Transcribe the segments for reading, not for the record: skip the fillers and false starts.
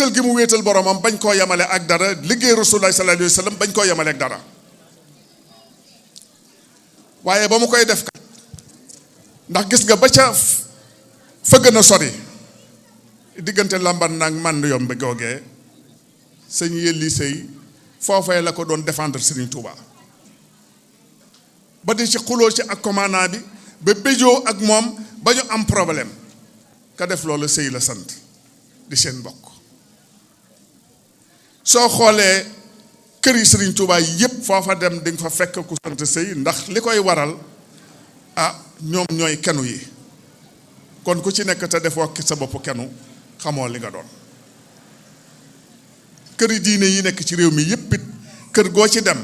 wéetal gi mu wéetal boromam bañ koo yemale ak dara liggéey Rasulullah sallallahu alayhi wa sallam bañ koo yemale ak dara waaye ba mu koy def kat ndax gis nga ba ca fa gën a sori diggante lambar nag man yomb googee sëñ Yelli Seye foofee la ko doon défendre Serigne Touba ba di ci xuloo ci ak commandant bi ba béjoo ak moom ba ñu am problème ka def loolu Seye la sant di seen mbokk soo xoolee kër yi Serigne Touba yépp foofa dem di nga fa fekk ku sant Seye ndax li koy waral ñoom ñooy kenu yi kon ku ci nekk te defoo sa bopp kenu xamoo li nga doon kër yi diine yi nekk ci réew mi yépp it kër goo ci dem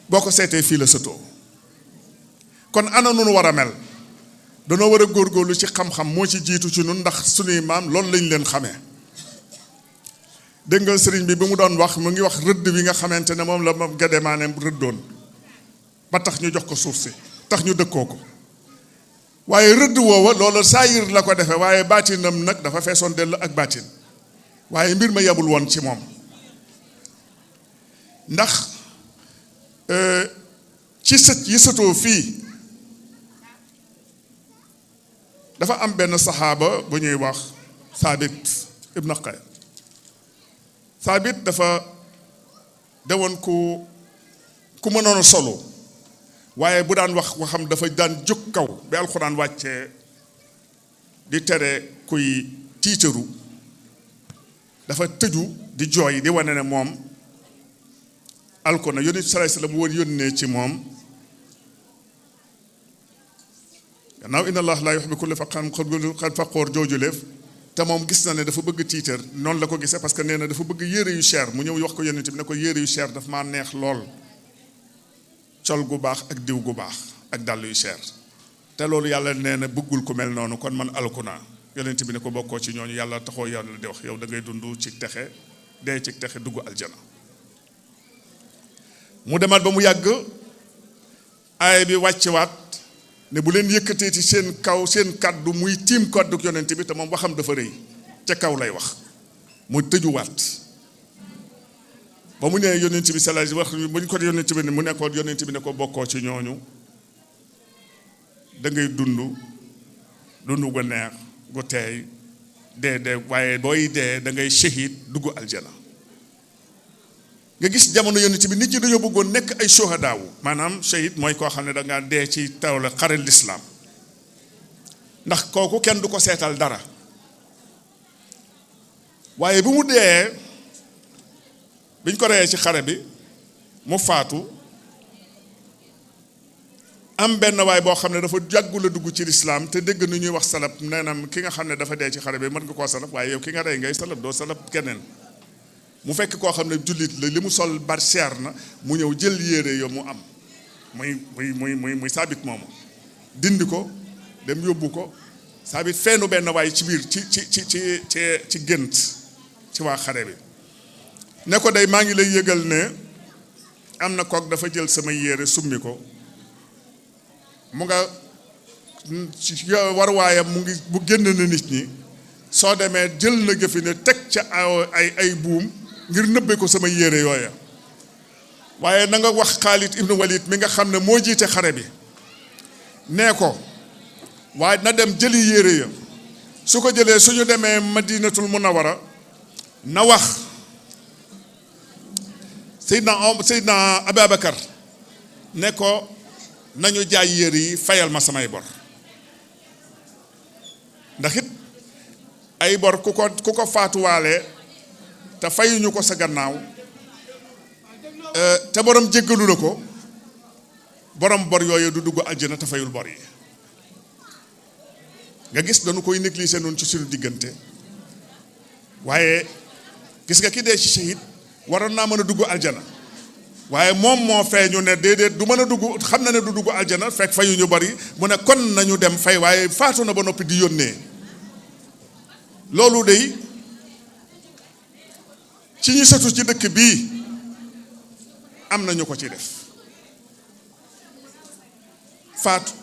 boo ko seetee fii la sëtoo kon ana nu war a mel danoo war a góorgóorlu ci xam-xam moo ci jiitu ci nun ndax suñuy maam loolu lañ leen xamee dégg nga sëriñ bi mu doon wax mu ngi wax rëdd bi nga xamante ne moom la moom Gédé Mané rëddoon ba tax ñu jox ko suuf si tax ñu dëkkoo ko waaye rëdd woowa loolu saayir la ko defee waaye baatinam nag dafa feesoon dell ak baatin waaye mbir ma yabul woon ci moom ndax ci sët yi sëtoo fii dafa am benn saxaaba bu ñuy wax Saabit ibn Qays Saabit dafa dewoon ku mënoon a solo waaye bu daan wax waxam dafa daan jóg kaw bi alxuraan wàccee di tere kuy tiitaru dafa tëju di jooy di wane ne moom alko na yónni salaay salaam woon yónnee ci moom gannaaw inna allah laa yuhibbu kulla faqoor joojuleef te moom gis na ne dafa bëgg tiitar noonu la ko gisee parce que nee na dafa bëgg yére yu cher mu ñëw wax ko yónnent bi ne ko yére yu cher daf maa neex lool col gu baax ak diw gu baax ak dàll yu cher te loolu yàlla nee na bëggul ku mel noonu kon man alku naa yónnent bi ne ko bokkoo ci ñooñu yàlla taxoo yàlla di wax yow da ngay dund ci texe dee ci texe dugg aljana mu demaat ba mu yàgg aaya bi wàccewaat ne bu leen yëkkatee ci seen kaw seen kàddu muy tiim kàddu yonent bi te moom waxam dafa rëy ca kaw lay wax mu tëjuwaat ba mu nee yonent bi salaay wax bu ñu ko yonent bi ne mu nekkoon yonent bi ne ko bokkoo ci ñooñu da ngay dund gu neex gu teey dee waaye booy dee da ngay shahid dugg aljana nga gis jamono yonent bi nit ñi dañoo bëggoon nekk ay shuhadaawu maanaam shahid mooy koo xam ne da ngaa dee ci taw la xare lislaam ndax kooku kenn du ko seetal dara waaye bu mu dee biñ ko reyee ci xare bi mu faatu am benn waay boo xam ne dafa jàggu la dugg ci lislaam te dégg nu ñuy wax salab nee na ki nga xam ne dafa dee ci xare bi mën nga koo salab waaye yow ki nga rey ngay salab doo salab keneen mu fekk koo xam ne jullit la li mu sol bar seer na mu ñëw jël yére yo mu am muy saabit moomu dindi ko dem yóbbu ko saabit feenu benn waay ci biir ci gént ci waa xare bi ne ko day maa ngi lay yëgal ne am na kook dafa jël sama yére summi ko mu nga war waayam mu ngi bu génn na nit ñi soo demee jël na gëfi ne teg ca ay buum ngir nëbbe ko sama yére yooya waaye na nga wax Xaalid ibnu Walid mi nga xam ne moo jiite xare bi nee ko waaye na dem jëli yére ya su ko jëlee suñu demee Madinatul Munawwara na wax Seydina Ababakar ne ko nañu jaay yére yi fayal ma samay bor ndax it ay bor ku ko faatuwaale te fayuñu ko sa gannaaw te borom jéggalu la ko borom bor yooyu du dugg aljana te fayul bor yi nga gis dañu koy négliger noonu ci suñu diggante waaye gis nga ki dee ci shahid waroon naa mën a dugg aljana waaye moom moo feeñu ne déedéet du mën a dugg xam na ne du dugg aljana fekk fayuñu bor yi mu ne kon nañu dem fay waaye faatu na ba noppi di yónnee loolu day ci ñu sëtu ci dëkk bii am nañu ko ci def faatu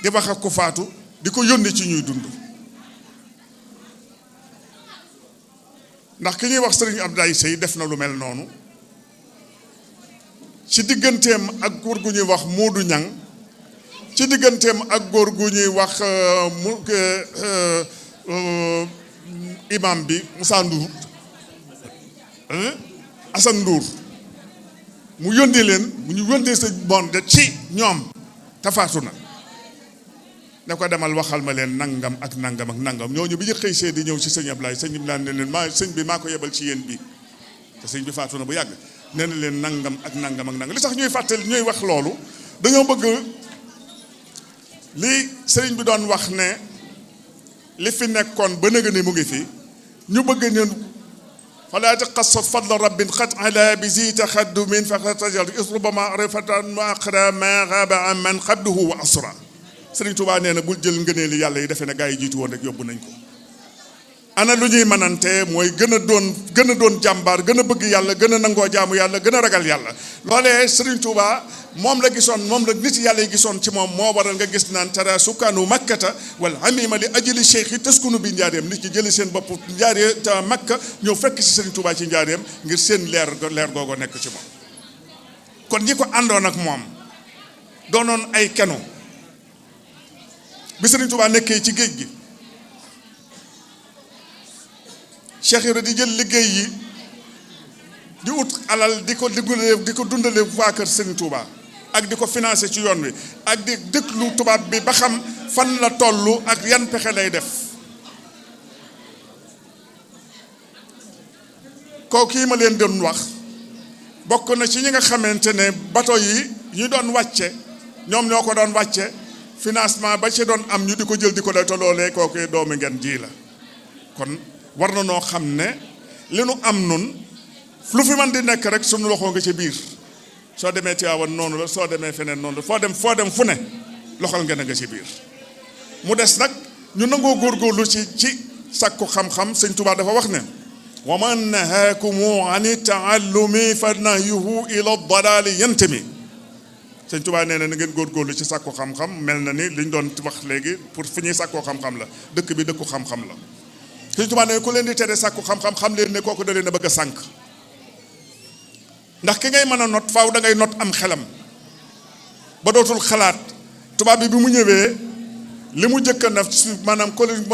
di wax ak ko faatu di ko yónni ci ñuy dund ndax ki ñuy wax Serigne Abdoulaye Seye def na lu mel noonu ci digganteem ak góor gu ñuy wax Moodu Ñang ci digganteem ak góor gu ñuy wax imam bi Moussa Ndour Assane Ndour mu yónnee leen mu ñu yónnee sa monde ci ñoom tafaatu na ne ko demal waxal ma leen nangam ak nangam ak nangam ñooñu bi ñu xëy see di ñëw ci sëñ Ablaye sëñ bi naan ne leen sëñ bi maa ko yebal ci yéen bi te sëñ bi faatu na bu yàgg nee na leen nangam ak nangam ak nangam li tax ñuy fàttali ñuy wax loolu dañoo bëgg li sëriñ bi doon wax ne li fi nekkoon ba nëgë ni mu ngi fi ñu bëgg ñun falaa taqassas fadla rabbin xat ala bi zi taxaddumin faqad tajal isrubama rifatan ma aqra ma xaaba am man xabduhu wa asra Sëriñ Tuubaa nee na bul jël ngëneeli yàlla yi defe ne gaa yi jiitu woon rek yóbbu nañ ko ana lu ñuy mënante mooy gën a doon jàmbaar gën a bëgg yàlla gën a nangoo jaamu yàlla gën a ragal yàlla loolee Sëriñ Tuubaa moom la gisoon moom la nit yàlla yi gisoon ci moom moo waral nga gis naan tara sukkaanu makkata wal amima li ajli cheikh yi taskunu bi njaareem nit ñi jëli seen bopp njaaree ta makka ñëw fekk si Sëriñ Tuubaa ci njaareem ngir seen leer googu nekk ci moom kon ñi ko àndoon ak moom doonoon ay keno bi Sëriñ Tuubaa nekkee ci géej gi Cheikh Ibra di jël liggéey yi di ut alal di ko dundale waa kër Sëriñ Tuubaa ak di ko financé ci yoon wi ak di dëkklu tubaab bi ba xam fan la tollu ak yan pexe lay def kooku yi ma leen doon wax bokk na ci ñi nga xamante ne bato yi ñu doon wàcce ñoom ñoo ko doon wàcce financement ba ci doon am ñu di ko jël di ko def te loolee kooku doomi ngeen ji la kon war na noo xam ne li nu am nun lu fi man di nekk rek sunu loxo nga ci biir soo demee Tiwaawan noonu la soo demee feneen noonu la foo dem fu ne loxal ngeen nga ci biir mu des nag ñu nangoo góorgóorlu ci sàkku xam-xam Sëñ Tuubaa dafa wax ne wa man nahaakumu ani taallumi fa nahyuhu ila dalaali yantami Sëñ Tuubaa nee na ngeen góorgóorlu ci sàkku xam-xam mel na ni liñ doon wax léegi pour fu ñuy sàkkoo xam-xam la dëkk bi dëkku xam-xam la Sëñ Tuubaa nee na ku leen di tere sàkku xam-xam xam leen ne kooku da leen a bëgg a sànk ndax ki ngay mën a not faaw da ngay not am xelam ba dootul xalaat tubaab bi mu ñëwee li mu jëkk na maanaam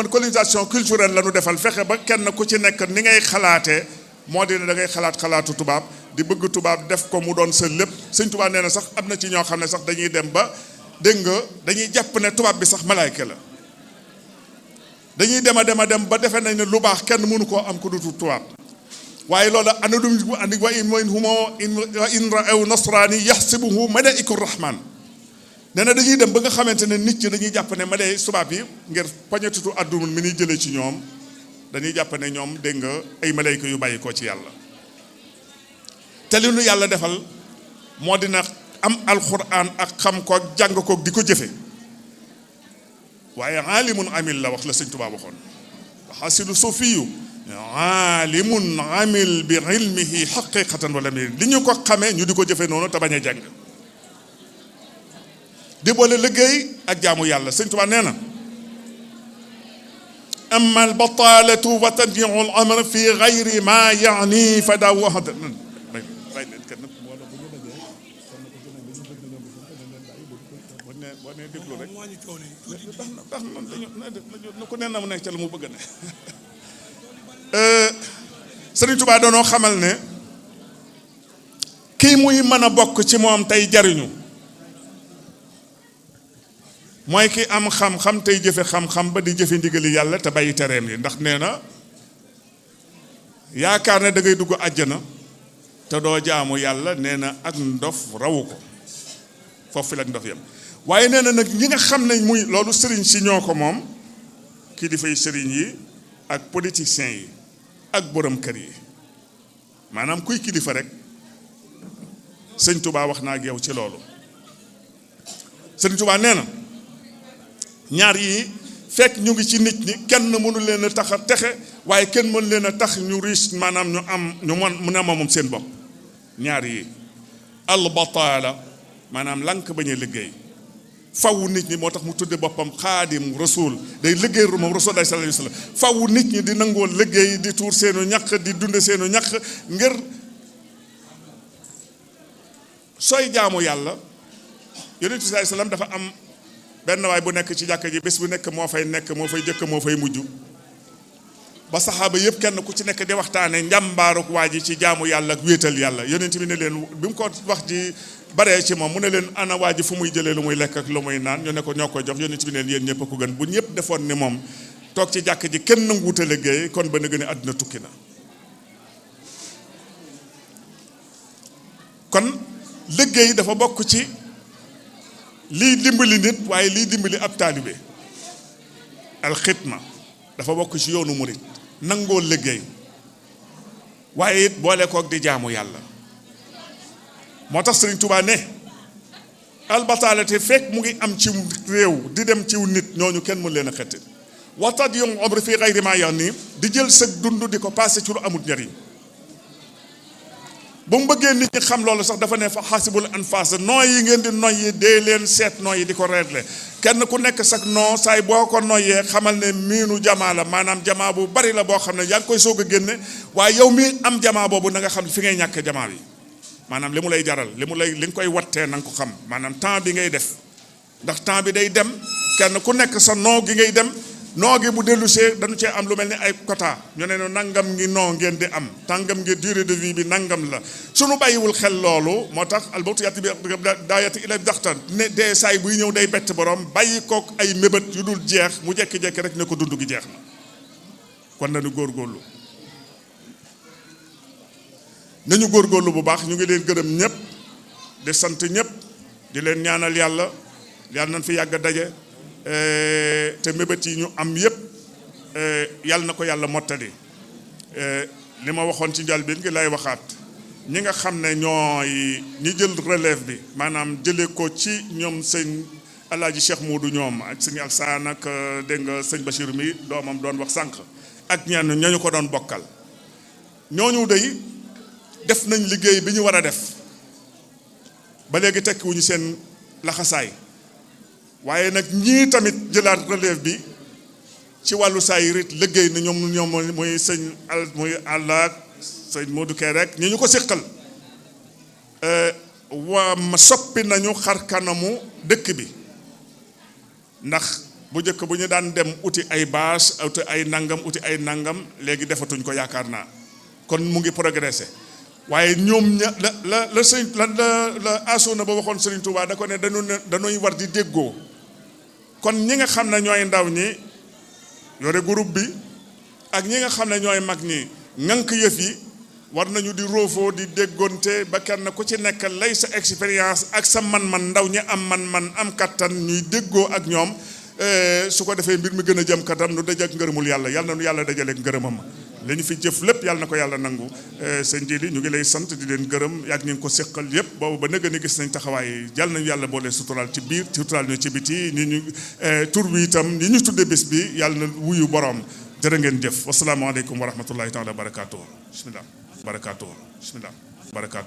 colonisation culturelle la ñu defal fexe ba kenn ku ci nekk ni ngay xalaatee moo di ne da ngay xalaatu tubaab di bëgg tubaab def ko mu doon sa lépp Sëñ Tuubaa nee na sax am na ci ñoo xam ne sax dañuy dem ba dégg nga dañuy jàpp ne tubaab bi sax malaayka la dañuy dem a dem ba defe nañ ne lu baax kenn mënu koo am ku dutu tubaab waaye loolu anadum bu andi wa in ra'aw nasrani yaxsibuhu malaaiku rahman nee na dañuy dem ba nga xamante ne nit ñi dañuy jàpp ne malaay tubaab yi ngir pañatitu àdduna mi ñuy jëlee ci ñoom dañuy jàpp ne ñoom dégg nga ay malayka yu bàyyi ko ci yàlla te li nu yàlla defal moo dina am alquran ak xam ko ak jàng ko di ko jëfe waaye aalimun amil la wax la Sëñ Tuubaa waxoon xasilu sufiyu aalimun amil bi ilmihi xaqiqatan wala mi li ñu ko xamee ñu di ko jëfe noonu te bañ a jàng di boole liggéey ak jaamu yàlla Sëñ Tuubaa nee na amma al batalatu wa tadyiu al amr fi gayri ma yaani fa daa waxda boo nee déglu rek tax na ku ne na mu nekk ca la mu bëgg ne Sëriñ Tuubaa doonoo xamal ne kii muy mën a bokk ci moom tey jariñu mooy ki am xam-xam tey jëfe xam-xam ba di jëfe ndigali yàlla te bàyyi tereem yi ndax nee na yaakaar ne da ngay dugg àjjana te doo jaamu yàlla nee na ak ndof rawu ko foofu fi la ndof yam waaye nee na nag ñi nga xam ne muy loolu sëriñ si ñoo ko moom kilifay sëriñ yi ak politiciens yi ak borom kër yi maanaam kuy kilifa rek Sëñ Tuubaa wax naa ak yow ci loolu Sëñ Tuubaa nee na ñaar yi fekk ñu ngi ci nit ñi kenn mënu leen a tax a texe waaye kenn mënu leen a tax ñu riche maanaam ñu am ñu mu ne moom seen bopp ñaar yi al bataala maanaam lank bañ a liggéey faw nit ñi moo tax mu tudde boppam xaadim rasul day liggéey moom rasul sallallahu alayhi wasallam faw nit ñi di nangoo liggéey di tuur seenu ñaq di dunde seenu ñaq ngir sooy jaamu yàlla. yonent bi sallallahu alayhi wasallam dafa am benn waay bu nekk ci jàkka ji bés bu nekk moo fay jëkk moo fay mujj ba saxaaba yëpp kenn ku ci nekk di waxtaane njàmbaaruk waa ji ci jaamu yàlla ak wéetal yàlla yonent bi ne leen bi mu ko wax ji baree ci moom mu ne leen ana waa ji fu muy jëlee lu muy lekk ak lu muy naan ñu ne ko ñoo ko jox yonent bi ne leen yéen ñëpp a ko gën bu ñëpp defoon ni moom toog ci jàkk ji kenn nanguwut a liggéey kon ba na gën a àdduna tukki na. kon liggéey dafa bokk ci lii dimbali nit waaye lii dimbali ab taalibe alxidma dafa bokk ci yoonu murit nangoo liggéey waaye it boole koog di jaamu yàlla moo tax Serigne Touba ne albataalate fekk mu ngi am ci réew di dem ciw nit ñooñu kenn mën leen a xetti waxtaat yom omri fii xayri maa yax nii di jël sa dund di ko passé ci lu amul njariñ bu mu bëggee nit ñi xam loolu sax dafa ne fa xaasibul anfaas nooy yi ngeen di noyyi dee leen seet nooy yi di ko reetle kenn ku nekk sax noo saay boo ko noyyee xamal ne miinu jamaa la maanaam jamaa bu bari la boo xam ne yaa ngi koy soog a génne waaye yow mi am jamaa boobu na nga xam fi ngay ñàkk jamaa bi maanaam li mu lay jaral li nga koy wattee na nga ko xam maanaam temps bi ngay def ndax temps bi day dem kenn ku nekk sa noo gi ngay dem noo gi bu dellusee dañu cee am lu mel ni ay quota ñu ne nangam ngi noo ngeen di am tàngam ngi durée de vie bi nangam la suñu bàyyiwul xel loolu moo tax albawtu yàtti bi daayati ila daxtan ne dee saay buy ñëw day bett borom bàyyi kook ay mébét yu dul jeex mu jekki-jekki rek ne ko dund gi jeex na kon nañu góorgóorlu bu baax ñu ngi leen gërëm ñëpp di sant ñëpp di leen ñaanal yàlla nañ fi yàgg daje te mébét yi ñu am yëpp yàlla na ko yàlla mottali li ma waxoon ci njëlbéen gi lay waxaat ñi nga xam ne ñooy ñi jël relève bi maanaam jëlee ko ci ñoom sëñ Alaaji Cheikh Moudou ñoom ak sëñ Alsaan ak dégg nga sëñ Bachir mi doomam doon wax sànq ak ñenn ñooñu ko doon bokkal ñooñu day def nañ liggéey bi ñu war a def ba léegi tekkiwuñu seen laxasaay waaye nag ñii tamit jëlaat relève bi ci wàllu saayir it liggéey na ñoom muy sëñ muy àllaak sëñ Modou Kay rek ñi ñu ko séqal waa soppi nañu xar kanamu dëkk bi ndax bu njëkk bu ñu daan dem uti ay bâche uti ay nangam léegi defatuñ ko yaakaar naa kon mu ngi progressé waaye ñoom la sëñ la asona ba waxoon Serigne Touba da ko ne dañuy war di déggoo kon ñi nga xam ne ñooy ndaw ñi yore groupe bi ak ñi nga xam ne ñooy mag ñi ŋànk yëf yi war nañu di roofoo di déggoonte ba kenn ku ci nekk lay sa expérience ak sa man-man ndaw ñi am man-man am kattan ñuy déggoo ak ñoom su ko defee mbir mi gën a jëm katam nu dajeek ngërëmul yàlla na nu yàlla dajaleek ngërëmam li ñu fi jëf lépp yàlla na ko yàlla nangu sëñ Jili ñu ngi lay sant di leen gërëm yàgg ñu ngi ko séqal yëpp boobu ba nëgë ni gis nañ taxawaay yàlla nañu yàlla boole suturaal ci biir suturaal ñu ci biti ñu tur bi itam ni ñu tudde bés bi yàlla na wuyu borom jërë ngeen jëf wasalaamaaleykum wa rahmatullahi taala wa barakaatuhu bismillah barakaatuhu bismillah barakaatuhu